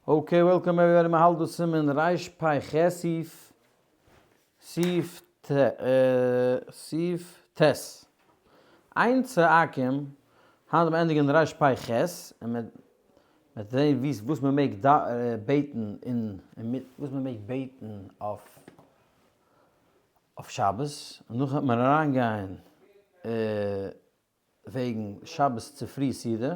Okay welcome everybody מען האלט דא סימן רפ"ח סעיף סעיף ט סעיף ט. אין צועקים היינט מיר ענדיגן רפ"ח און מען וועט זעהן ווי וואס מען מעג בעטן אין וואס מען מעג בעטן אויף אויף שבת און נאכדעם וועט מען אריינגיין וועגן שבת צופרי סעודה,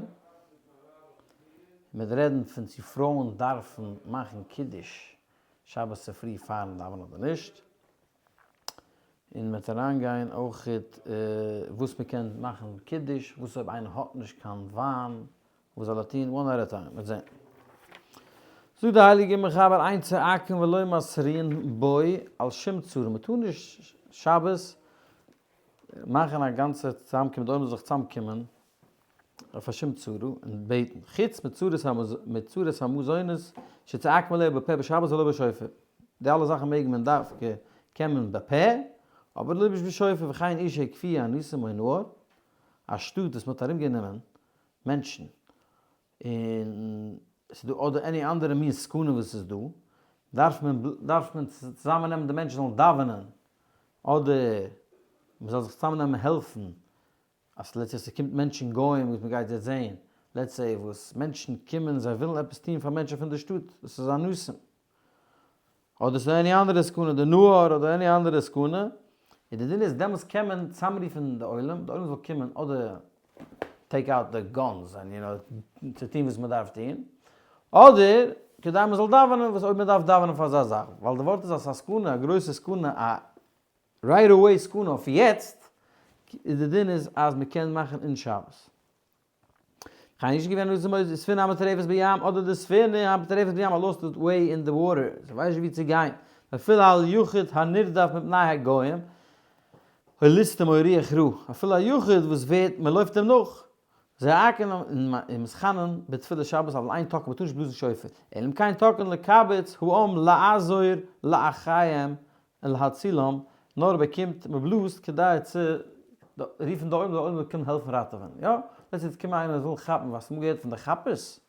מ'וועט רעדן פון צו פרויען דארפן מאכן קידוש שבת צופרי פארן דאווענען אדער נישט, און מ'וועט אריינגיין אויך וואס מ'קען מאכן קידוש, וואס אויב איינער האט נישט קיין וויין וואס זאל ער טון, one at a time, מ'וועט זען. זאגט די הייליגע מחבר אין צועקין ולא מתריעין בו על שום צרה, מ'טאר נישט שבת מאכן א גאנצע צוזאמקום די עולם זאל זיך צוזאמקומען אויף א שום צרה און בעטן, חוץ מצרת המזונות שצועקים עליה בפה בשבת ולא בשופר, די אלע זאכן מעג מען דווקא קען מען בפה אבער לא בשופר וכן עיר שהקיפוה אנוסים או נהר, א שטאט וואס מען האט ארומגענומען מענטשן און ס'איז דא אדער any אנדערע מין סכנה וואס איז דא, דארף מען דארף מען צוזאמען נעמען די מענטשן זאלן דאווענען, אדער מען זאל זיך צוזאמען נעמען העלפן, אז let's say ס'קומט מענטשן גוים וואס מען גייט יעצט זעהן, let's say וואס מענטשן קומען זיי ווילן עפעס טוהן פאר מענטשן פון די שטאט, דאס איז אנוסים. אדער ס'איז any אנדערע סכנה, די נהר אדער any אנדערע סכנה, און די דין איז דעמאלטס קען מען צאמרופן די עולם, די עולם זאל קומען אדער take out די guns און יו נאו צו טון וואס מ'דארף טון, אדער כדי מ'זאל דאווענען וואס אויב מ'דארף דאווענען פאר אזא זאך, ווייל די ווארט איז אז ס'איז א סכנה, א גרויסע סכנה, א right away סכנה אויף יעצט, איז די דין איז אז מ'קען מאכן אין שבת. כ'האב נישט געווען אויס די ספינה המטורפת בים אדער די ספינה המטורפת בים א lost way אין די water, זי ווייסט נישט ווי צו גיין, ואפילו על יחיד הנרדף מפני הגוים, או ליסטים או רוח רעה, אפילו א יחיד וואס ווערט מען לויפט אים נאך, זועקין און מתחננין בתפילת שבת אבל אין תוקעין מ'טאר נישט בלאזן שופר, אלא אם כן תוקעין לקבץ העם לעזור לאחיהם און להצילם, נאר באקומט מ'בלאזט כדי צו רופן די עולם, די עולם זאל קומען העלפן ראטעווען, יא, לעצטענס איז געקומען איינער וויל כאפן, וואס האסט אמאל געהערט פון די כאפערס?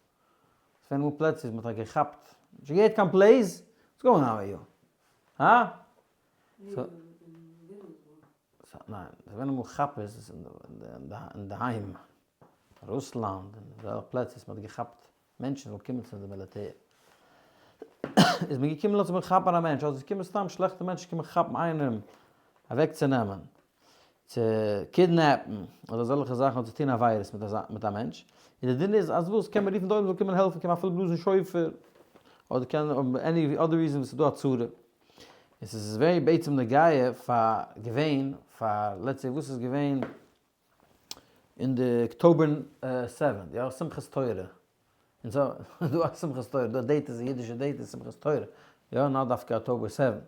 ס'געווען אמאל פלעצער וואס מ'האט געכאפט, נישט געהערט קיין plays? What's going on with you? הא? ניין, ס'געווען אמאל כאפערס אינדערהיים, רוסלאנד און אזעלכע פלעצער וואס מ'האט געכאפט מענטשן זאלן קומען צו די מיליטער. איז מען געקומען לאזט מען כאפן א מענטש, אדער עס קומען סתם שלעכטע מענטשן קומען כאפן איינעם אוועקצונעמען, צו קידנעפן, אדער אזעלכע זאכן, אדער צו טון עבירות מיט אזא מיט א מענטש. און די דין איז אז וואס, קען מען רופן די עולם זאל קומען העלפן, קען מען אפילו בלאזן שופר, אדער קען any other reason וואס איז דא א צרה. און ס'איז very בעצם נוגע פאר געווען פאר let's say וואס איז געווען אין די October seven, יא, שמחת תורה, און סא, דא א שמחת תורה, דא date איז א אידישע date איז שמחת תורה, יא, נאר דווקא October seven.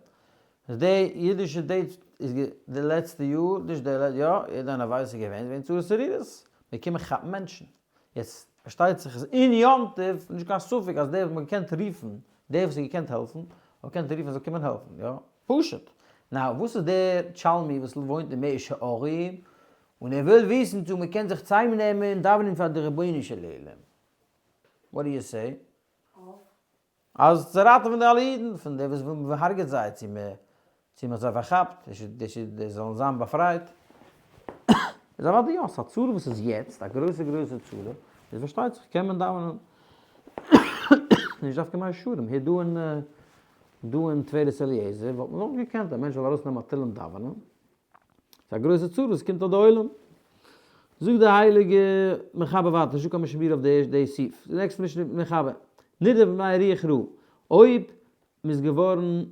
איז די אידישע date איז די לעצטע יאר, נישט די לעצטע, יא, יעדער איינער ווייסט איז געווען, געווען צרות צרורות, מען קומען כאפן מענטשן. יעצט, פארשטייט זיך איז אין יום טוב נישט קיין ספק אז דער וואס מען געקענט רופן, דער וואס האט געקענט העלפן, האט געקענט רופן זאל קומען העלפן, יא, פשוט. Now, וואס איז דער טשאלמי וואס וואוינט אין מאה שערים, און ער וויל וויסן צו מען קען זיך צוזאמנעמען און דאווענען פאר די רבונו של עולם. What do you say? אז צו ראטעווען די אלע אידן פון די וואס מען הרג'עט זיי, צו מען צו מען האט זיי פארכאפט, די זאלן זיין באפרייט. איז אוודאי יא, ס'איז א צרה וואס איז יעצט, א גרויסע גרויסע צרה, איז פארשטייט זיך קען מען דאווענען, נישט דווקא מאה שערים, הי דא אין דא אין תפארת אליעזר וואלט מען אויך געקענט, א מענטש זאל ארויסנעמען א תהלים דאווענען, ס'איז א גרויסע צרה וואס קומט אויף די עולם. זאגט די הייליגע מחבר ווייטער, נישטא קיין משנה ברורה אויף די סעיף, די נעקסטע משנה מחבר, נרדף מפני רוח רעה, אויב מ'איז געווארן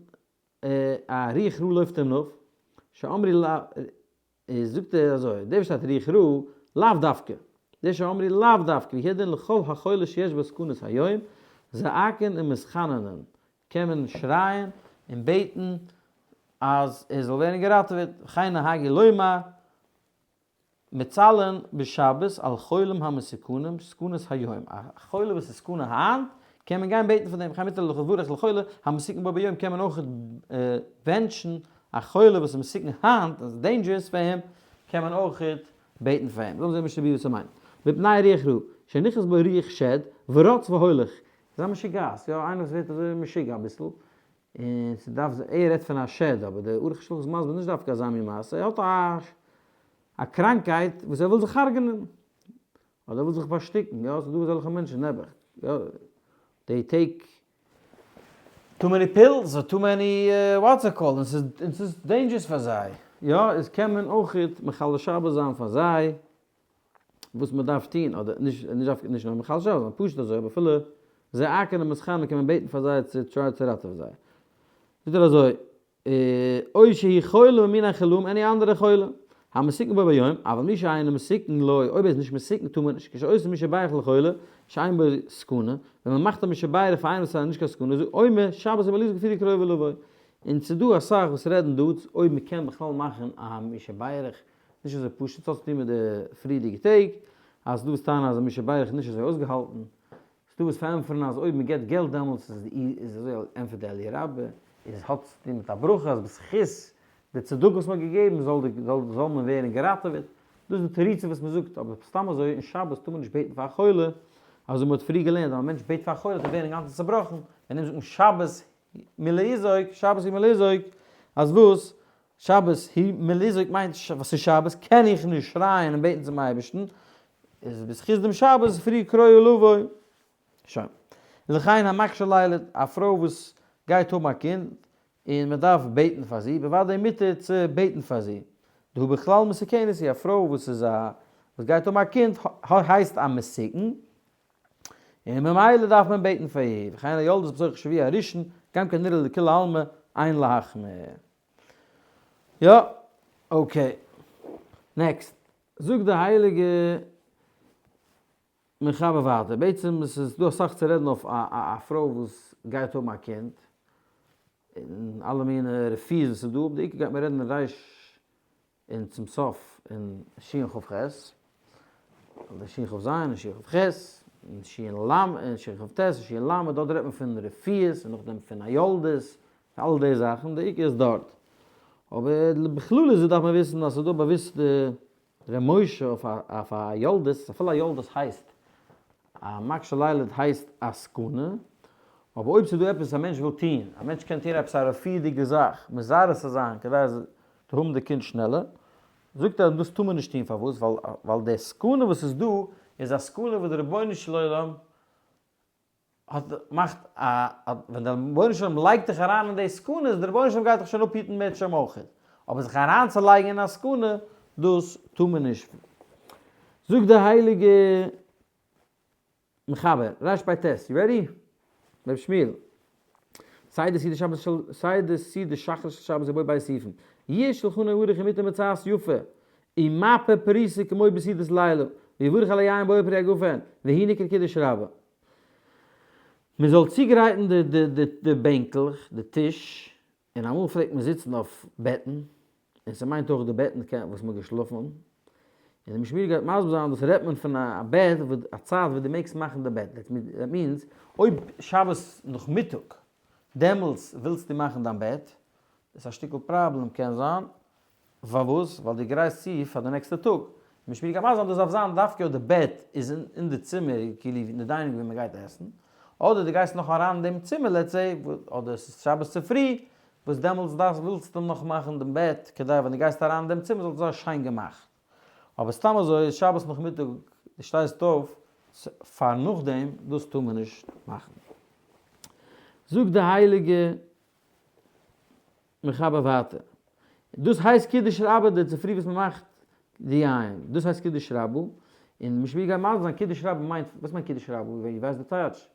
א רוח רעה לויפט אים נאך, שאמרו ל, איז זאגט ער אזוי, דער וואס שטייט רוח רעה, לאו דווקא, דער שאמרו לאו דווקא, והוא הדין לכל החולה שיש בו סכנת היום, זועקין ומתחננין, קען מען שרייען און בעטן אז ער זאל ווערן געראטעוועט, וכן נהגו לומר, מצלין בשבת על חולים המסוכנים סכנת היום, א חולה וואס איז סכנה היינט, קען מען גיין בעטן פאר דעם, וכן מותר לברך לחולה המסוכן בו ביום, קען מען אויך בענטשן א חולה וואס איז מסוכן היינט, איז dangerous פאר אים, קען מען אויך בעטן פאר אים. לאמיר זען משנה ברורה וואס ער מיינט. מפני רוח רעה, שנכנס בו רוח שד, ורץ והולך. ס'איז א משוגעת, יא, איינער וואס ווערט אזוי משוגע אביסל, און ס'דארף זיין, ער רעדט פון א שד, אבער דער ערוך השולחן איז מסביר נישט דווקא אזא מין מעשה, ער האט א א קראנקייט וואס ער וויל זיך הרג'נען, אדער ער וויל זיך באשטיקן, יא, ס'איז דא אזעלכע מענטשן נעבעך, יא, they take too many pills or too many what's it called, און ס'איז און ס'איז dangerous פאר זיי, יא, איז קען מען אויכעט מחלל שבת זיין פאר זיי, וואס מען דארף טון, אדער נישט נישט נישט נאר מחלל שבת זיין, פשוט אזוי, אבער אפילו זיי אקערן מסכנה קען מען בעטן פאר זיי צו try צו ראטעווען זיי. זאגט ער אזוי, או שהיא חולה ממין החולאים, any אנדערע חולה, המסוכן בו ביום, אבל מי שאינו מסוכן לו, אויב ער איז נישט מסוכן טאר מען נישט, כשעושים מי שברך לחולה, שאין בו סכנה, ווען מען מאכט א מי שברך פאר איינעם וואס איז נישט קיין סכנה, זאגט אומר, שבת הוא מליזוק לפי קרובו לבוא. און ס'איז דא אסאך וואס רעדן דא אויב מען קען בכלל מאכן א מי שברך נישט אזוי פשוט, ס'האט צוטון מיט די פריערדיגע טעג, אז ס'דא וואס טענה'ן אז מי שברך איז נישט אזוי אויסגעהאלטן, ס'דא וואס פארענטפערן אז אויב מ'געט געלט דעמאלטס איז איז אזוי ענטפערט די אליה רבה, איז האט צוטון מיט א ברכה אז בזכות די צדקה וואס מ'האט געגעבן זאל די זאל זאל מען ווערן געראטעוועט, דאס איז די תירוצים וואס מ'זאגט, אבער סתם אזוי אין שבת טאר מען נישט בעטן פאר א חולה, אזוי מ'האט פריער געלערנט אז א מענטש בעט פאר א חולה וועט ער ווערן אינגאנצן צעבראכן, ווען אים זאגט מען שבת מלזעוק, שבת היא מלזעוק, אז וואס? שבת היא מלזעוק מיינט וואס איז שבת קען איך נישט שרייען און בעטן צום אייבערשטן, איז בזכות דעם שבת פרי קרוי לבוא. שוין. לכן המקשה לילד, א פרוי וואס גייט האבן א קינד, און מען דארף בעטן פאר זי, בוודאי מותר צו בעטן פאר זי. דהא בכלל מסוכנת היא, א פרוי וואס איז א וואס גייט האבן א קינד הייסט א מסוכן, און ממילא דארף מען בעטן פאר איר, וכן היולדת בתוך שבוע הראשון, גם כן נראה לכולי עלמא אין להחמיר. יא, okay. Next. זאגט די הייליגע מחבר ווייטער, בעצם עס איז דא אסאך צו רעדן אויף א פרוי וואס גייט האבן א קינד, און אלע מיני רפואות וואס איז דא, אבער די עיקר גייט מען רעדן ריש און צום סוף אין שין כ ח, אדער שין כ ז און שין כ ח, און שין ל, און שין כ ט און שין ל, דארט רעדט מען פון רפואות און נאכדעם פון היולדות, אלע די זאכן, די עיקר איז דארט. אבער בכללות דארף מען וויסן אז ס'איז דא באוויסטע ר' משה אויף א יולדת, אפילו א יולדת הייסט א מקשה לילד הייסט א סכנה, אבער אויב ס'איז דא עפעס א מענטש וויל טון, א מענטש קען טון עפעס א רפואי'דיגע זאך, מזרז צו זיין כדי צו האבן די קינד שנעלער, זאגט ער אז דאס טאר מען נישט טון, פארוואס? ווייל די סכנה וואס איז דא איז א סכנה וואס די רבונו של עולם האט מאכט א ווען דער רבונו של עולם לייגט דיך אריין אין די סכנה איז דער רבונו של עולם גייט דיך שוין אפהיטן מיט שם אויכעט, אבער זיך אריינצולייגן אין א סכנה דאס טאר מען נישט. זאגט דער הייליגער מחבר, רשפ ט, you ready? ר' שמואל, סדר סעודת שבת של סדר סעודת שחרית של שבת ובו ב' סעיפים, יהיה שלחנו ערוך ומטה מצעת יפה, ומפה פרוסה כמו בסעודת לילה, ויברך על היין בורא פרי הגפן, והוא נקרא קידוש רבה. מען זאל צוגרייטן די בענקלעך, די טיש, און אמאל פלעגט מען זיצן אויף בעטן, און ס'מיינט אויך די בעטן וואס מ'האט געשלאפן, און די משמיר גייט מסביר זיין דאס רעדט מען פון א בעט א צייט וואס דו מעגסט מאכן די בעט, that means אויב שבת נאכמיטאג דעמאלטס ווילסטו מאכן דיין בעט, איז א שטיקל פראבלעם קען זיין, פארוואס? ווייל דו גרייסט צו פאר די נעקסטע טאג. משמי' גמ' אז דאס דארף זיין דווקא אויב די בעט איז אין די צימער, כאילו אין די dining ווי מען גייט עסן, אדער דו גייסט נאך אריין אין דעם צימער let's say, אדער עס איז שבת צופרי, וואס דעמאלטס דארפסט ווילסטו נאך מאכן דעם בעט, כדי ווען דו גייסט אריין אין דעם צימער זאל עס זיין שיין געמאכט. אבער סתם אזוי איז שבת נאכמיטאג דו שטייסט אויף פאר נאכדעם, דאס טאר מען נישט מאכן. זאגט די הייליגע מחבר ווייטער. דאס הייסט קידוש רבה די צופרי וואס מען מאכט די יין, דאס הייסט קידוש רבה, און משמי' גייט מסביר זיין קידוש רבה מיינט, וואס מיינט קידוש רבה, ווער ווייסט די טייטש?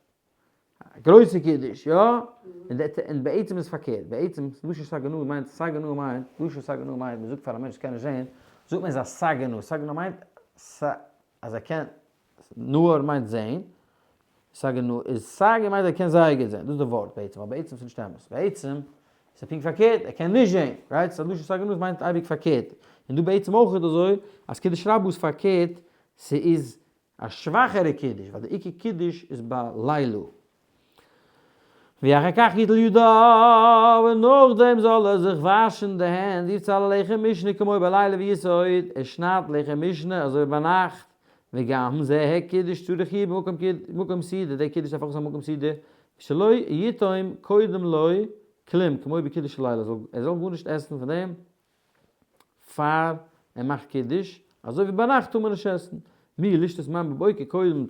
א גרויסע קידוש, יא? און בעצם איז פארקערט, בעצם לשון סגי נהור מיינט, סגי נהור מיינט, לשון סגי נהור מיינט, מען זאגט פאר א מענטש וואס קען נישט זען, זאגט מען איז א סגי נהור, סגי נהור מיינט אז ער קען נהור מיינט זעהן, סגי נהור איז סגי מיינט ער קען זייער גוט זעהן, דאס איז די ווארט בעצם, אבער בעצם איז נישט אמת, בעצם איז ער פונקט פארקערט, ער קען נישט זעהן, right? סא לשון סגי נהור מיינט אייביג פארקערט, און דא בעצם אויך איז אזוי אז קידוש רבה איז פארקערט, ס'איז א שוואכערע קידוש, ווייל די עיקר קידוש איז ביי לילה. ואחר כך יטול ידיו, און נאכדעם זאל ער זיך וואשן די הענט, ויבצע לחם משנה כמו בלילה ויסעוד, ער שניידט לחם משנה אזוי ווי ביינאכט. וגם זה קידוש צריך יהיה במקום סעודה, דער קידוש דארף אויך זיין במקום סעודה, שלא יטעום קודם לו כלום, כמו בקידוש לילה, ער זאל גארנישט עסן פון דעם פאר ער מאכט קידוש, אזוי ווי ביינאכט טאר מען נישט עסן, מיהו לשתות מים בבוקר קודם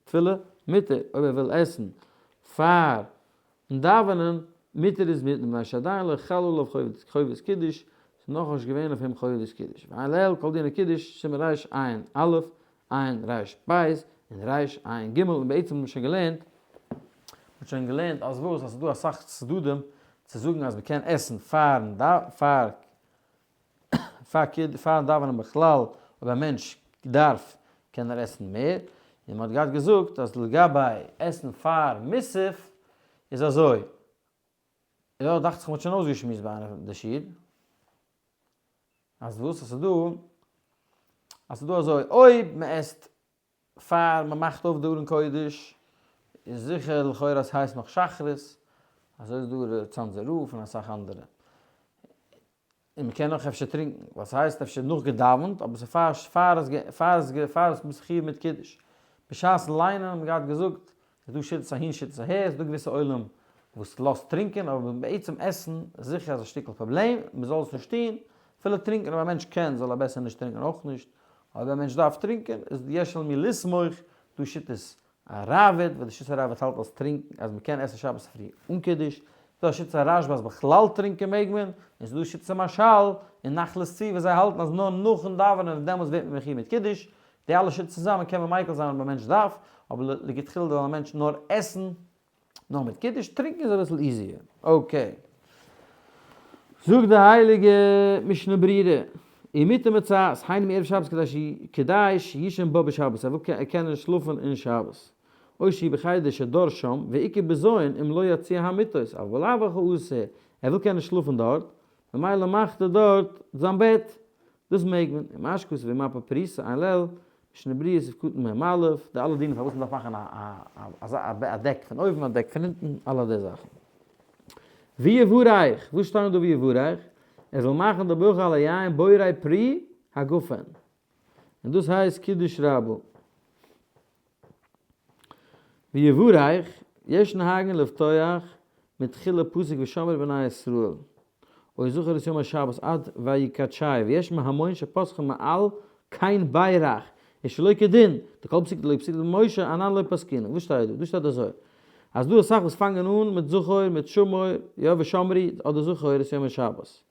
תפילה מותר, אויב ער וויל עסן פארן דאווענען, מותר איז מותר, מפני שעדיין לא חל עליו חובת קידוש, ס'איז נאכנישט געווען אויף אים חובת קידוש, ועיין לעיל כל דיני קידוש, סימן רע א, עיין רב און רע ג, און בעצם האט מען שוין געלערנט, מען האט שוין געלערנט אז וואס, אז ס'איז דא אסאך צדדים צו זאגן אז מען קען עסן פארן פאר פארן דאווענען בכלל, אויב א מענטש דארף קען ער עסן מער, און מען האט געהאט געזאגט אז לגבי עסן פאר מוסף איז אזוי, יא דאכט זיך מען האט שוין אויסגעשמועסט ביי איינע פון די שיעור. אז וואס? אז ס'איז דא, אז ס'איז דא אזוי, אויב מ'עסט פאר מ'מאכט אויף די ארון קודש, איז זיכער לכאורה אז ס'הייסט נאך שחרית, אזוי איז דא ר' צאנזער רב און אסאך אנדערע. און מ'קען נאך אפשר טרינקען, ווייל ס'הייסט אפשר נאך געדאווענט, אבער ס'איז פאר פאר עס פאר עס פאר עס מ'איז חיוב מיט קידוש. בשעת ליינען האט מען געהאט געזאגט איז דא שיטות אהין שיטות אהער, איז דא געוויסע עולם וואס לאזט טרינקען אבער בעצם עסן איז זיכער אז א שטיקל פראבלעם, מען זאל עס נישט טון, אפילו טרינקען אויב א מענטש קען זאל ער בעסער נישט טרינקען אויך נישט, אויב א מענטש דארף טרינקען איז יש על מי לסמוך, דא שיטות הראב"ד וואס די שיטת הראב"ד האלט אז טרינקען אז מען קען עסן שבת צופרי אן קידוש, איז דא א שיטת הרשב"א אז בכלל טרינקען מעג מען, און ס'איז דא שיטת המהרש"ל און נחלת צבי וואס זיי האלטן אז נאר נאכן דאווענען דעמאלטס ווערט מען מחיוב מיט קידוש, די אלע שיטות צוזאמען קען מען מיקל זיין אויב א מענטש דארף, אבער לכתחילה זאל א מענטש נאר עסן נאר מיט קידוש, טרינקען איז אביסל easier. Okay. זאגט די הייליגע משנה ברורה, ומיטה מוצעת, היינו מערב שבת כדי שיישן בה בשבת, ער וויל קענען שלאפן אין שבת. או שיהא בחדר שדר שם, ועיקר בזיון אם לא יציע המיטות, אבל בלאו הכי אסור, ער וויל קענען שלאפן דארט, ממילא מאכט ער דארט זיין בעט, דאס מעג מען, און משקה ומפה פרוסה עיין לעיל, משנה ברורה סעיף קטן מ א, די אלע דינים פארוואס מען דארף מאכן א דעק פון אויבן א דעק פון אונטן, אלע די זאכן. ויברך, וואס שטייט דא ויברך? ער זאל מאכן די ברכה על היין בורא פרי הגפן, און דאס הייסט קידוש רבה. ויברך, יש נוהגין לפתוח מתחילה פסוק ושמרו בני ישראל, או זכור את יום השבת עד ויקדשהו, ויש מהמון שפותחין מעל כן ברך, ושלא כדין, דכל פסוק דלא פסוק דמשה אנן לא פסקינן, וואס שטייט דא? דא שטייט אזוי, אז דא אסאך וואס פאנגען אן מיט זכור מיט שמור, יא ושמרו, אדער זכור את יום השבת.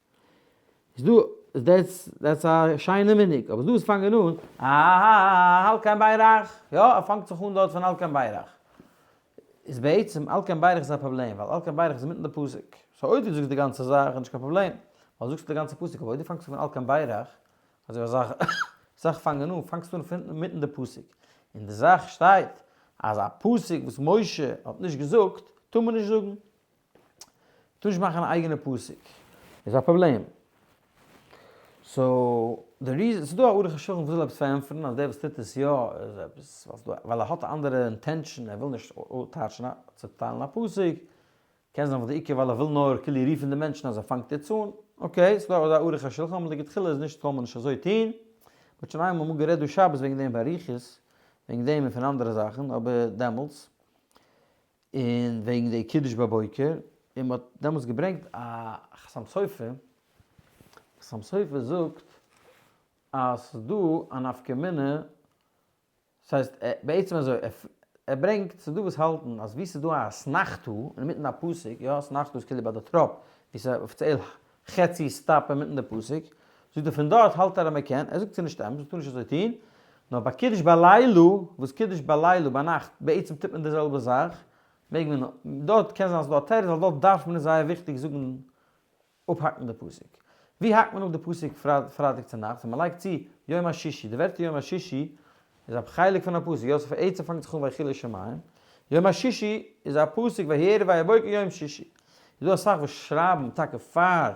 איז דא, that's that's א שיינע מנהג, אבער דא איז פאנגען אן, אהההה על כן ברך, יא ער פאנגט זיך אן דארט פון על כן ברך, איז בעצם על כן ברך איז א פראבלעם, ווייל על כן ברך איז אינמיטן די פסוק, so אויב דו זאגסט די גאנצע זאך איז נישט קיין פראבלעם, ווייל זאגסט די גאנצע פסוק, אבער אויב דו פאנגסט אן פון על כן ברך, אזוי ווי אזא זאך פאנגען אן, פאנגסטו אן פון אינמיטן די פסוק, אין די זאך שטייט אז א פסוק וואס משה האט נישט געזאגט טאר מען נישט זאגן. טאר נישט מאכן א אייגענע פסוק איז א פראבלעם. so די reason, ס'איז דא א ערוך השולחן וואס וויל עפעס פארענטפערן אז דער וואס טוט עס יא איז עפעס ווייל ער האט א אנדערע intention ער וויל נישט טייטשן א צוטיילן א פסוק, קען זיין ווייל די עיקר ווייל ער וויל נאר כאילו רופן די מענטשן אז ער פאנגט יעצט אן, okay ס'איז דא אזא ערוך השולחן אבער לכתחילה איז נישט זאל מען נישט אזוי טון, מ'האט שוין איינמאל אמאל גערעדט דא שבת וועגן דעם באריכות, וועגן דעם און פון אנדערע זאכן אבער דעמאלטס. און וועגן די קידוש בבוקר, און מ'האט דעמאלטס געברענגט א חתם סופר, חתם סופר זאגט אז ס'איז דא א נפקא מינה, ס'הייסט בעצם אזוי, ער ברענגט ס'איז דא וואס האלטן אז ווי ס'איז דא א אתנחתא אינמיטן א פסוק, יא אתנחתא איז כאילו ביי די טראפ, ווי ס'איז אפיציעל חצי stop אינמיטן די פסוק, זאגט ער פון דארט האלט ער אז מ'קען, ער זאגט ס'איז נישט אמת, מ'טאר נישט אזוי טון, נאר ביי קידוש בלילה, וואס קידוש בלילה ביינאכט בעצם טוט מען די זעלבע זאך, מעג מען, דארט קען זיין אז ס'איז דא א תירוץ ווייל דארט דארף מען איז זייער וויכטיג זאגן אפהאקן די פסוק. ווי האקט מען אפ די פסוק פרייטאג צו נאכטס? ווען מ'לייגט צו יום השישי, די ווערטער יום השישי איז א חלק פון א פסוק, יוסף עצה פאנגט זיך אן ויכולו שמים, יום השישי איז א פסוק ויהי ערב ויהי בוקר יום שישי. איז דא אסאך וואס שרייבן טאקע פאר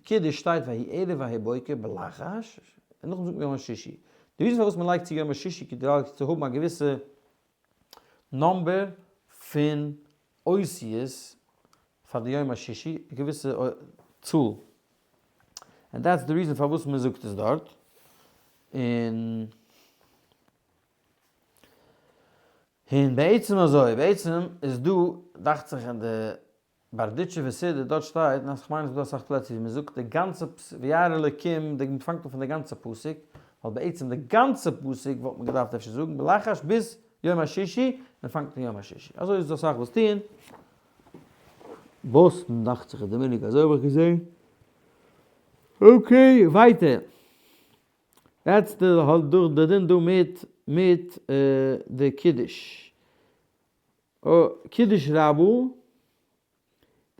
קידוש שטייט ויהי ערב ויהי בוקר בלחש, און נאכדעם זאגט מען יום השישי. די reason פארוואס מען לייגט צו יום השישי כדי צו האבן א געוויסע number פון אותיות פאר די יום השישי, א געוויסע צאל. And that's the reason פארוואס מען זאגט עס דארט. און. און בעצם אזוי, בעצם איז דא, דאכט זיך אין די בארדיטשובער סידור, דארט שטייט, און כ'מיין עס איז דא אסאך פלעצער ווי מ'זאגט די גאנצע וירא אלקים, די מ'פאנגט אן פון די גאנצע פסוק, ווייל בעצם די גאנצע פסוק וואלט מען געדארפט אפשר זאגן בלחש ביז יום השישי, מען פאנגט אן יום השישי. אזוי איז דא אסאך וואס טוען. באסטן דאכט זיך איז די מנהג אזוי האב איך געזען. okay ווייטער. that's די האלט דורך די דין דא מיט מיט די קידוש. קידוש רבו,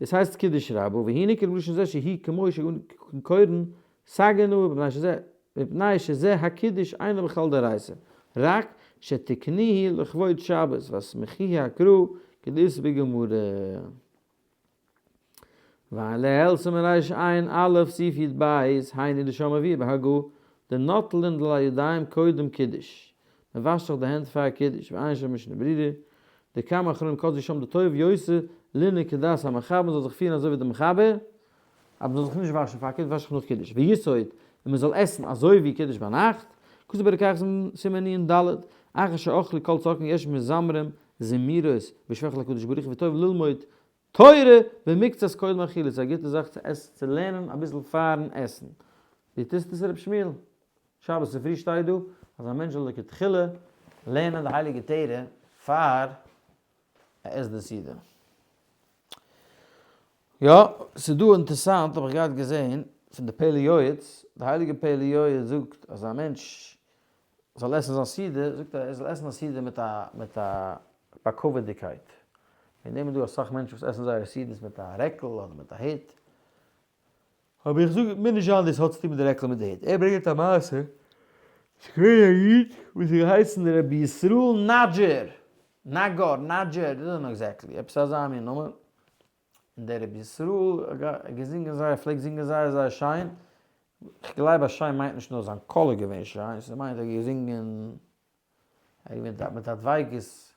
דאס הייסט קידוש רבו, והנה נקרא בלשון זה שהיא כמו שקורין סגי נהור מפני שזה מפני שזה הקידוש אינו בכלל דאורייתא, רק שתקנוהו לכבוד שבת ואסמיכוהו הקרא כדאיתא בגמרא. ועליה סימן רע"א סעיף י"ב, היינו דשם אביה בהגה דנוטלין לידיים קודם קידוש, מען וואשט זיך די הענט פאר קידוש, ועיין שם משנה ברורה, דכמה אחרונים כתבו שם דטוב יותר לנהוג כדעת המחבר, מען זאל זיך פירן אזוי ווי די מחבר, אז מען זאל זיך נישט וואשן פאר קידוש, וואשט זיך נאך קידוש, ויסעוד, און מען זאל עסן אזוי ווי קידוש ביינאכט, כתוב ברוקח סימן נ"ד, אחר שאכלו כל צרכן יש מזמרים זמירות בשבח לקדוש ברוך הוא וטוב ללמוד תורה במקצת קודם אכילה, ס'איז א גוטע זאך צו עסן צו לערנען אביסל פארן עסן. דו טוסט עס ר' שמואל? שבת צופרי שטייט דא אז א מענטש זאל לכתחילה לערנען די הייליגע תורה פאר ער עסט די סעודה. יא, ס'איז דא אינטערסאנט האב איך געהאט געזען פון די פלא יועץ, די הייליגע פלא יועץ זאגט אז א מענטש זאל עסן זיין סעודה, זאגט ער ער זאל עסן א סעודה מיט א מיט א בכבוד'יגקייט. וועגן דעם איז דא אסאך מענטשן וואס עסן זייערע סעודות מיט א רעקל אדער מיט א הוט. אבער איך זאג, מוז נישט זיין דאס האט צוטון מיט די רעקל מיט די הוט. ער ברענגט א מעשה, ס'איז געווען א איד וואס האט געהייסן רבי ישראל נאדזשער, נאגאר, נאדזשער, I don't know exactly, עפעס אזא מין נאמען. און דער רבי ישראל האט געזינגען זייער, פלעגט זינגען זייער זייער שיין, כ'גלייב אז שיין מיינט נישט נאר זיין קול איז געווען שיין, ס'מיינט ער האט געזינגען, ער איז געווען מיט א דביקות,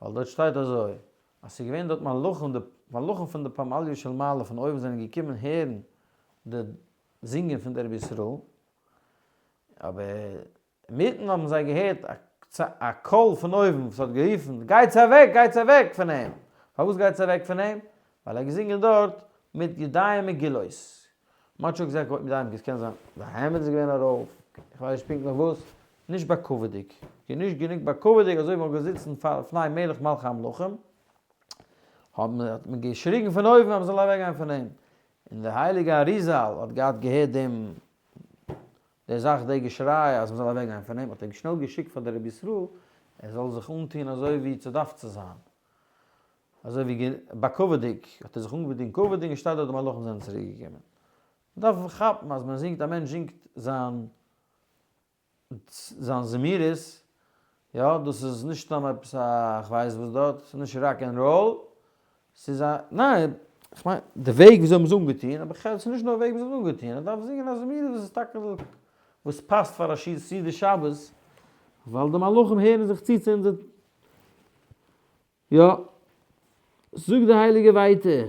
ווייל דארט שטייט אזוי, אז ס'איז געווען דארט מלאכים, די מלאכים פון די פמליא של מעלה פון אויבן זענען געקומען הערן די זינגען פון דער רבי ישראל, אבער אינמיטן האבן זיי געהערט א קול פון אויבן וואס האט גערופן, גייטס אוועק, גייטס אוועק פון אים! פארוואס גייטס אוועק פון אים? ווייל ער האט געזינגען דארט מיט ידיים מגולות. מ'האט שוין געזען מיט ידיים מגולות, קען זיין די העמד איז געווען ארויף, איך ווייס נישט פונקטליך וואס, נישט בכבוד'יג, נישט גענוג בכבוד'יג אזוי ווי מ'וואלט געזיצן פני מלך מלכי המלכים, האט מען געשריגן פון אויבן אז מ'זאל אוועקגיין פון אים, און דער הייליגער אריזל האט געהאט געהערט דעם די זאך די געשריי אז מ'זאל אוועק גיין פון אים האט ער שנעל געשיקט פאר די רבי ישראל ער זאל זיך אנטוהן אזוי ווי ס'דארף צו זיין אזוי ווי בכבוד'יג האט ער זיך אנגעטוהן כבוד'יג און שטייט דארט די מלאכים זענען צוריק געקומען. מ'דארף כאפן אז מען זינגט א מענטש זינגט זיין זיין זמירות יא, דאס איז נישט סתם עפעס א כ'ווייס וואס דארט, ס'איז נישט rock and roll, ס'איז א, ניין, כ'מיין די וועג וויאזוי מ'איז אנגעטון, אבער כ'רעד ס'איז נישט נאר וועג וויאזוי מ'איז אנגעטון, ער דארף זינגען א זמירות וואס איז טאקע וואס פאסט פאר א סעודת שבת, ווייל די מלאכים הערן זיך צו צו אונזער, יא, זאגט די הייליגע ווייטער,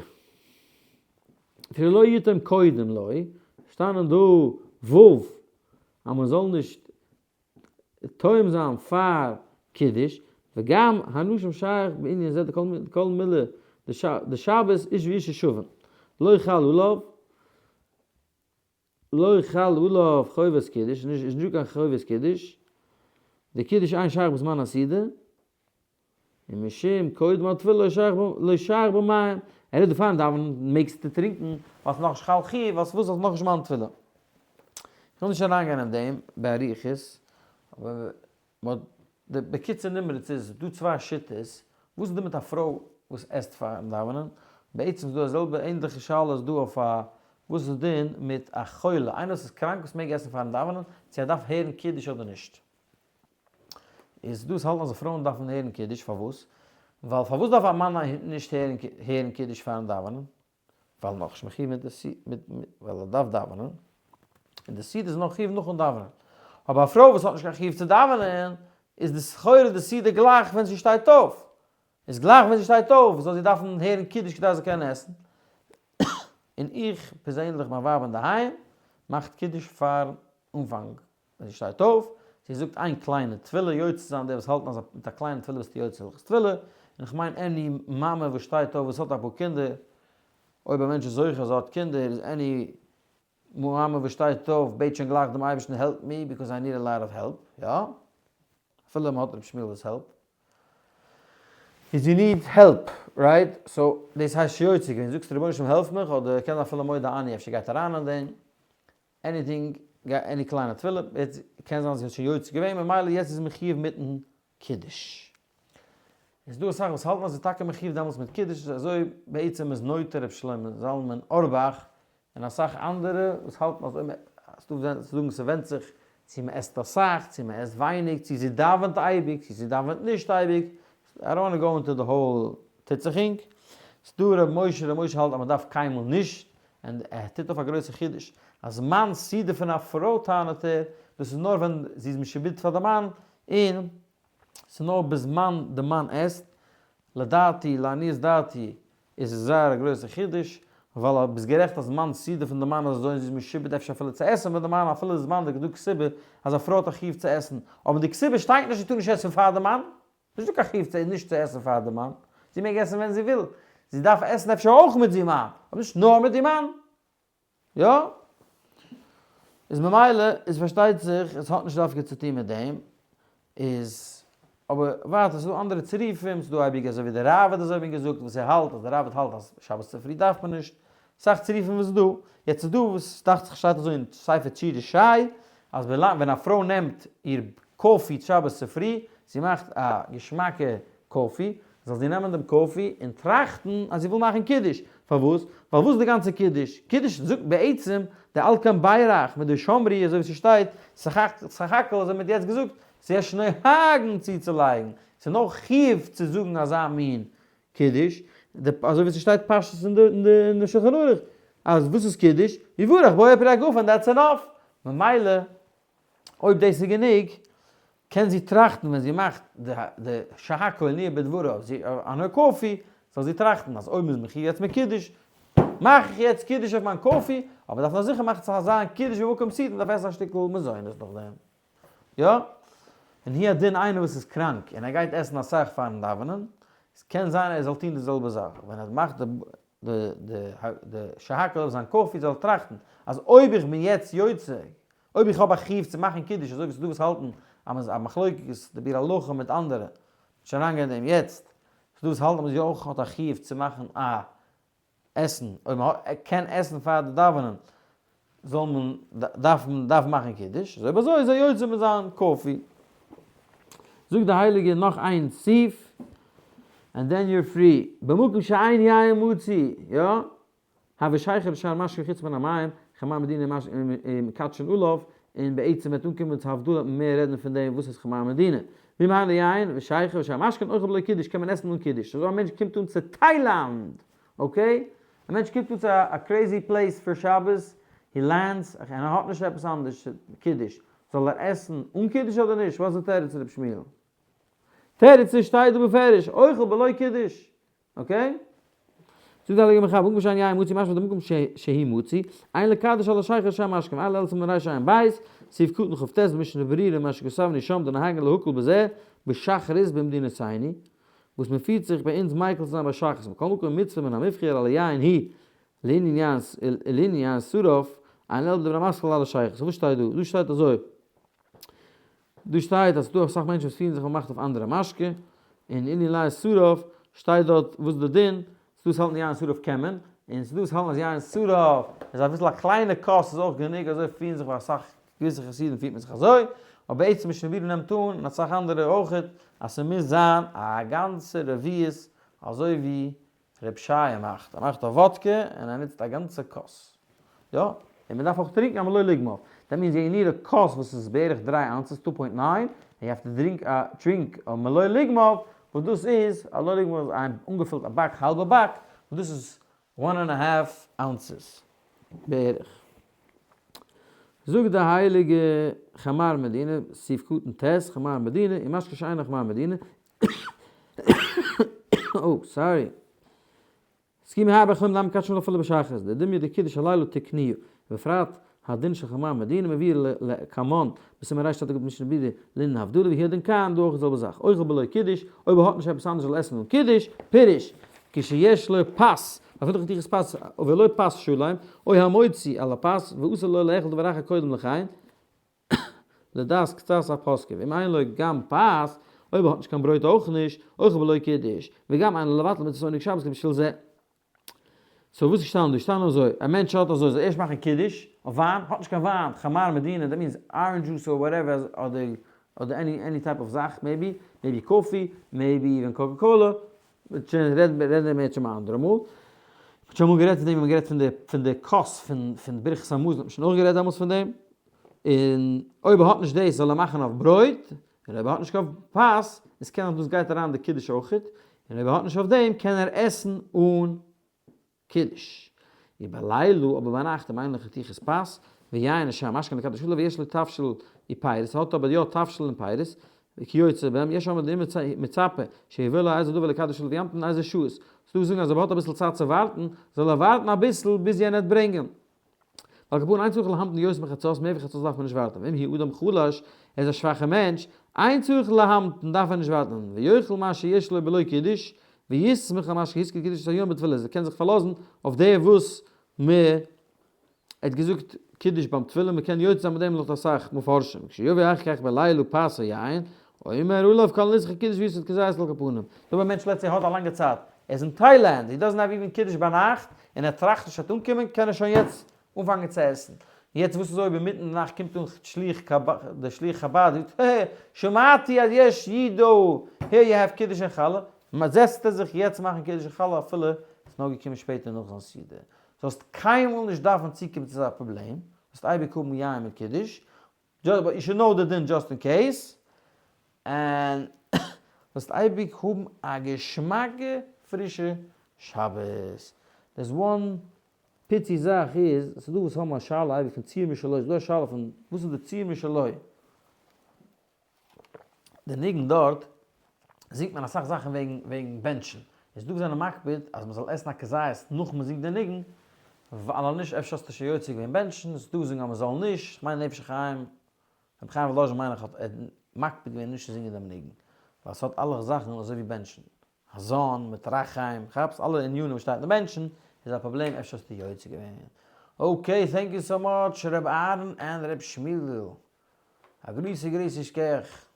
שלא יטעום קודם לו, שטאנען דא ו' אז מ'זאל נישט טועם זיין פאר קידוש, וגם הנשים שייך בענין זה דכל מילי דשבת איש ואישה שווים, לא חל עליו, לא חל עליו חובת קידוש, איז נישטא קיין חובת קידוש, די קידוש אין שייך בזמן הסעודה, און משום קודם התפילה לא שייך במים, ער רעדט דא פארן דאווענען מעגסטו טרינקען ווייל ס'איז נאכנישט חל חיוב, ווייל ס'וואס ס'איז נאכנישט זמן תפילה. איך וויל נישט אריינגיין אין דעם באריכות, אבער מ'האט די בקיצור נמרץ איז דא צוויי שיטות, וואס איז דא מיט א פרוי וואס עסט פארן דאווענען, בעצם איז דא א זעלבע ענדליכע שאלה איז דא אויף א וואס איז דין מיט א חולה, איינער וואס איז קראנק וואס מעג עסן פארן דאווענען, צו ער דארף הערן קידוש אדער נישט. איז דאס האלטן אז פרויען דארפן הערן קידוש פארוואס? ווייל פארוואס דארף א מאן נישט הערן קידוש פארן דאווענען? ווייל נאך נישט מחיוב מיט די ווייל ער דארף דאווענען, און די סעודה איז נאר חיוב נאכן דאווענען. אבער א פרוי וואס האט נישט קיין חיוב צו דאווענען, איז די סחורה די סעודה גלייך ווען זי שטייט אויף. איז גלייך ווען זי שטייט אויף זאל זי דארפן הערן קידוש כדי זי קענען עסן. און איך פערזענליך מיין ווייב אינדערהיים מאכט קידוש פארן אנפאנג ווען זי שטייט אויף, זי זאגט איין קליינע תפילה יוצא זיין די וואס האלטן אז מיט א קליינע תפילה ביסטו יוצא הלכות תפילה, און איך מיין any מאמע וואס שטייט אויף וואס האט אפאר קינדער, אויב א מענטש איז זוכה אז ער האט קינדער איז any מאמע וואס שטייט אויף בעט שוין גלייך דעם אייבערשטן help me because I need a lot of help, יא? אפילו מען האט רבי שמואל'ס help איז you need help right? So דאס הייסט שוין יוצא געווען, זאגסט רבונו של עולם העלף מיך, אדער קען אפילו מודה אני אפשר גייט אריין אין דעם, anything, any קליינע תפילה, יעצט קען זיין זי האט שוין יוצא געווען ממילא יעצט איז מחיוב מיטן קידוש. איז דא אסאך וואס האלטן אז ס'איז טאקע מחיוב דעמאלטס מיט קידוש, אזוי בעצם איז נוטה ר' שלמה זלמן אורבאך און אסאך אנדערע וואס האלטן אז אויב ס'דא וואס זאגן ס'ווענדט זיך צו מ'עסט אסאך צו מ'עסט ווייניג צו זי דאווענט אייביג צו זי דאווענט נישט אייביג, I don't wanna go into the whole טוט-זיך-אינג. ס'דא ר' משה, ר' משה האלט אז מ'דארף קיינמאל נישט, און ער טוט אויף א גרויסע חידוש, אז זמן סעודה פון א פרוי טענה'ט ער, דאס איז נאר ווען זי איז משועבד פאר די מאן, און ס'איז נאר בזמן די מאן עסט, לדעתי, לעניות דעתי, איז עס זייער א גרויסע חידוש, ווייל אז ביסט גערעכט אז זמן סעודה פון די מאן איז אזוי און זי איז משועבד אפשר אפילו צו עסן מיט די מאן אפילו זמן די דא כתובה אז א פרוי האט א חיוב צו עסן, אבער אין די כתובה שטייט נישט זי טאר נישט עסן פאר די מאן, נישט דא קיין חיוב צו נישט צו עסן פאר די מאן, זי מעג עסן ווען זי וויל, זי דארף עסן אפשר אויך מיט זי מאן, אבער נישט נאר מיט די מאן. יא? איז ממילא איז פארשטייט זיך עס האט נישט דווקא צו טון מיט דעם, איז אבער ווייטער ס'איז דא אנדערע צירופים, ס'איז דא אייביג אזוי ווי די ראבד אזוי האט מען געזאגט וואס ער האלט אז די ראבד האלט אז שבת צופרי דארף מען נישט, אסאך צירופים וואס איז דא, יעצט איז דא וואס דאכט זיך שטייט אזוי אין ספר תשו' שי אז ווען א פרוי נעמט איר קאפי שבת צופרי, זי מאכט א געשמאקע קאפי, זאל זי נעמען דעם קאפי און טראכטן אז זי וויל מאכן קידוש, פארוואס? ווייל וואס איז די גאנצע קידוש? קידוש זאגט בעצם די על כן בירך מיט די שמרי אזוי ווי ס'שטייט, סך הכל אזוי מ'האט יעצט געזאגט, ס'איז נוהגין צוצולייגן, ס'איז נאר חיוב צו זאגן אזא מין קידוש, אזוי ווי ס'שטייט פשטות אין די שולחן ערוך, אז וואס איז קידוש? יברך בורא פרי הגפן that's enough, ממילא אויב דאס איז גענוג, קען זי טראכטן ווען זי מאכט די שהכל נהיה בדברו on her coffee, זאל זי טראכטן אז אויב מ'איז מחי' יעצט מיט קידוש, מאך איך יעצט קידוש אויף מיין קאפי, אבער דארף נאר זיכער מאכן ס'זאל זיין קידוש במקום סעודה, מ'דארף עסן א שטיקל מזונות נאכדעם. יא? און הוא הדין איינער וואס איז קראנק און ער גייט עסן אסאך פארן דאווענען, עס קען זיין ער זאל טון די זעלבע זאך, ווען ער מאכט די שהכל אויף זיין קאפי זאל ער טראכטן אז אויב איך בין יעצט יוצא, אויב איך האב א חיוב צו מאכן קידוש אזוי ווי ס'איז דא וואס האלטן אז מ'איז א מחלוקת די ביאור הלכה מיט אנדערע, נישט אריינגיין אין דעם יעצט, ס'איז דא וואס האלטן אז מ'איז יא אויך האט א חיוב צו מאכן א עסן, אויב מען קען עסן פאר די דאווענען זאל מען דארף מען דארף מאכן קידוש, אזוי אויב אזוי איז ער יוצא מיט זיין קאפי. זאגט די הייליגע נאך איין סעיף, and then you're free, במקום שאין יין מצוי, יא? הוי שכר ושאר משקה חוץ מן המים, חמר מדינה מקדשין עליו, און בעצם וועט אנקומען צו הבדלה וועט מען מער רעדן פון דעם וואס איז חמר מדינה. ואם אין ליין ושכר ושאר משקין אוכל בלא קידוש קען מען עסן אן קידוש. אזוי א מענטש קומט אן צו טיילאנד, okay? א מענטש קומט אן צו א crazy place פאר שבת, he lands, און ער האט נישט עפעס אנדערש קידוש, זאל ער עסן אן קידוש אדער נישט? וואס איז די תירוץ ר' שמואל? תירוץ איז שטייט דא בפירוש, אוכל בלא קידוש. okay? זאגט די הייליגע מחבר, במקום שאין יין מצוי משמע דמקום שהוא מצוי, אין לקדש על השכר ושאר משקין, ועיין לעיל סימן רע"ב, סעיף קטן כ"ט במשנה ברורה מה שכתבנו שם דנוהגין להקל בזה בשחרית במדינותינו, וואס מען פירט זיך ביי אונז מיקל צו זיין ביי שחרית, מכל מקום מצוה מן המובחר על היין היא לענין יין שרף, עיין לעיל בדיבור המתחיל על השכר, so וואס שטייט דא? דא שטייט אזוי. דא שטייט אז ס'דא אסאך מענטשן וואס פירן זיך מ'מאכט אויף אנדערע משקה, און אין יין שרף שטייט דארט וואס איז די דין, ס'דא וואס האלטן יין שרף קען מען, און ס'דא וואס האלטן אז יין שרף איז אביסל א קליינע כוס איז אויך גענוג, אזוי פירן זיך ביי אסאך געוויסע חסידים פירט מען זיך אזוי, אבער בעצם משנה ברורה נעמט אן, און אסאך אנדערע אויכעט, אז ס'מוז זיין א גאנצע רביעית אזוי ווי ר' שייע מאכט, ער מאכט א וואדקע און ער נוצט א גאנצע כוס. יא, און מען דארף אויך טרינקן א מלא לוגמיו. that means you need א כוס וואס איז בערך דריי ounces, two point nine, און you have to drink א drink א מלא לוגמיו, וואס דאס איז, א מלא לוגמיו איז איין אנגעפילט א באק, האלבע באק, וואס דאס איז one and a half ounces בערך. זאגט די הייליגע חמר מדינה, סעיף קטן ט', חמר מדינה, און משקה שאינו חמר מדינה, oh, sorry. הסכימו הרבה אחרונים דמקדשין אפילו בשחרית, דדומיא דקידוש הלילה תקנוה, ובפרט. הדין של חמר מדינה מביא לקמן בסימן רש צדיק משנה בידי לענין הבדלה והוא הדין כאן דא אויך די זעלבע זאך אוכל בלא קידוש אויב ער האט נישט עפעס אנדערש זאל ער עסן אן קידוש פירוש כשיש לו פת אפילו חתיכת פת ולא פת שלם או המוציא על הפת ואסור לו לאכול דבר אחר קודם לכן לדעת קצת הפוסקים ואם אין לו גם פת אויב ער האט נישט קיין ברויט אויך נישט אוכל בלא קידוש וגם אין לו לבטל מצות עונג שבת בשביל זה. so וואס איז געשטאנען דא? איז געשטאנען אזוי, א מענטש האט אזוי, זאל ערשט מאכן קידוש אויף וויין, האט נישט קיין וויין, חמר מדינה, that means orange juice or whatever, אדער אדער any any type of זאך, maybe, maybe coffee, maybe even Coca Cola, מ'וועט שוין רעדן רעדן מער צום אנדערע מאל. מ'האט שוין אמאל גערעדט פון דעם, מ'האט גערעדט פון די פון די כוס פון פון ברכת המזון האט מען שוין אויך גערעדט דעמאלטס פון דעם. און אויב ער האט נישט דאס זאל ער מאכן אויף ברויט, און אויב ער האט נישט קיין פת, איז קען דאס גייט אריין די קידוש אויכעט, און אויב ער האט נישט אויף דעם קען ער עסן אן קידוש. ובלילה, אבער ביינאכט אם אין לו חתיכת פת, ויין לשם משקה לקדש עליו ויש לו תבשיל ופירות, ער האט אבער יא תבשיל און פירות, וכיוצא בהם, יש אומרים דאם מצפה שיבוא לו איזה דבר לקדש עליו וימתין איזה שעות, ס'דא וואס זאגן אז אויב ער האט אביסל צייט צו ווארטן, זאל ער ווארטן אביסל ביז יענער וועט ברענגען. ועל כל פנים אין צריך להמתין יותר מחצות, מער ווי חצות דארף מען נישט ווארטן, ואם הוא אדם חלש, ער איז א שוואכע מענטש, אין צריך להמתין דארף ער נישט ווארטן, ויאכל מה שיש לו בלא קידוש, ויסמוך על מה שהזכיר קידוש היום בתפלה, ער קען זיך פארלאזן אויף דער וואס מען האט געזאגט קידוש ביים תפילה, מען קען יוצא זיין מיט דעם לויט אסאך מפרשים, כשיבוא אחר כך בלילה פת או יין, אומר עליו כל נזכר קידוש ויסוד כזית על כל פנים. דא ביי מענטש let's say האט א לאנגע צייט, ער איז אין טיילענד, he doesn't have even קידוש ביינאכט, און ער טראכט נישט ער וועט אנקומען, קען ער שוין יעצט אנפאנגען צו עסן. יעצט וואס איז אויב אינמיטן די נאכט קומט אן שליח דער שליח חבד און זאגט הע שמעתי אז יש איד דא, here you have קידוש און חלה, זעצט ער זיך יעצט מאכן קידוש און חלה אפילו ס'איז נאר געקומען שפעטער נאך זיין סעודה. זאלסט קיינמאל נישט דארפן צוקומען צו אזא פראבלעם, זאלסט אייביג האבן יין מיט קידוש, but you should know the דין just in case, און זאלסט אייביג האבן א געשמאקע פרישע שבת. there's one פיצי זאך איז, ס'איז דא וואס האבן א שאלה אייביג פון צור משלו, ס'איז דא א שאלה פון וואס איז די צור משלו? די ניגון דארט זינגט מען אסאך זאכן וועגן וועגן בענטשן, איז דא וואס זענען מקפיד אז מ'זאל עסן א כזית נאך מ'זינגט די ניגון, ווייל אז נישט אפשר האסטו שוין יוצא געווען בענטשן, ס'איז דא וואס זאגן אז מ'זאל נישט, כ'מיין נפש החיים, רבי חיים וואלאזשין מיין איך האט מקפיד געווען נישט צו זינגען דעם ניגון, ווייל ס'האט אלע זאכן אזוי ווי בענטשן. הזן מיט רחם, כאפסט? אלע ענינים וואס שטייט אין די בענטשן איז א פראבלעם, אפשר האסטו יוצא געווען. okay, thank you so much ר' אהרן and ר' שמואל. א גרויסע גרויסע שכח.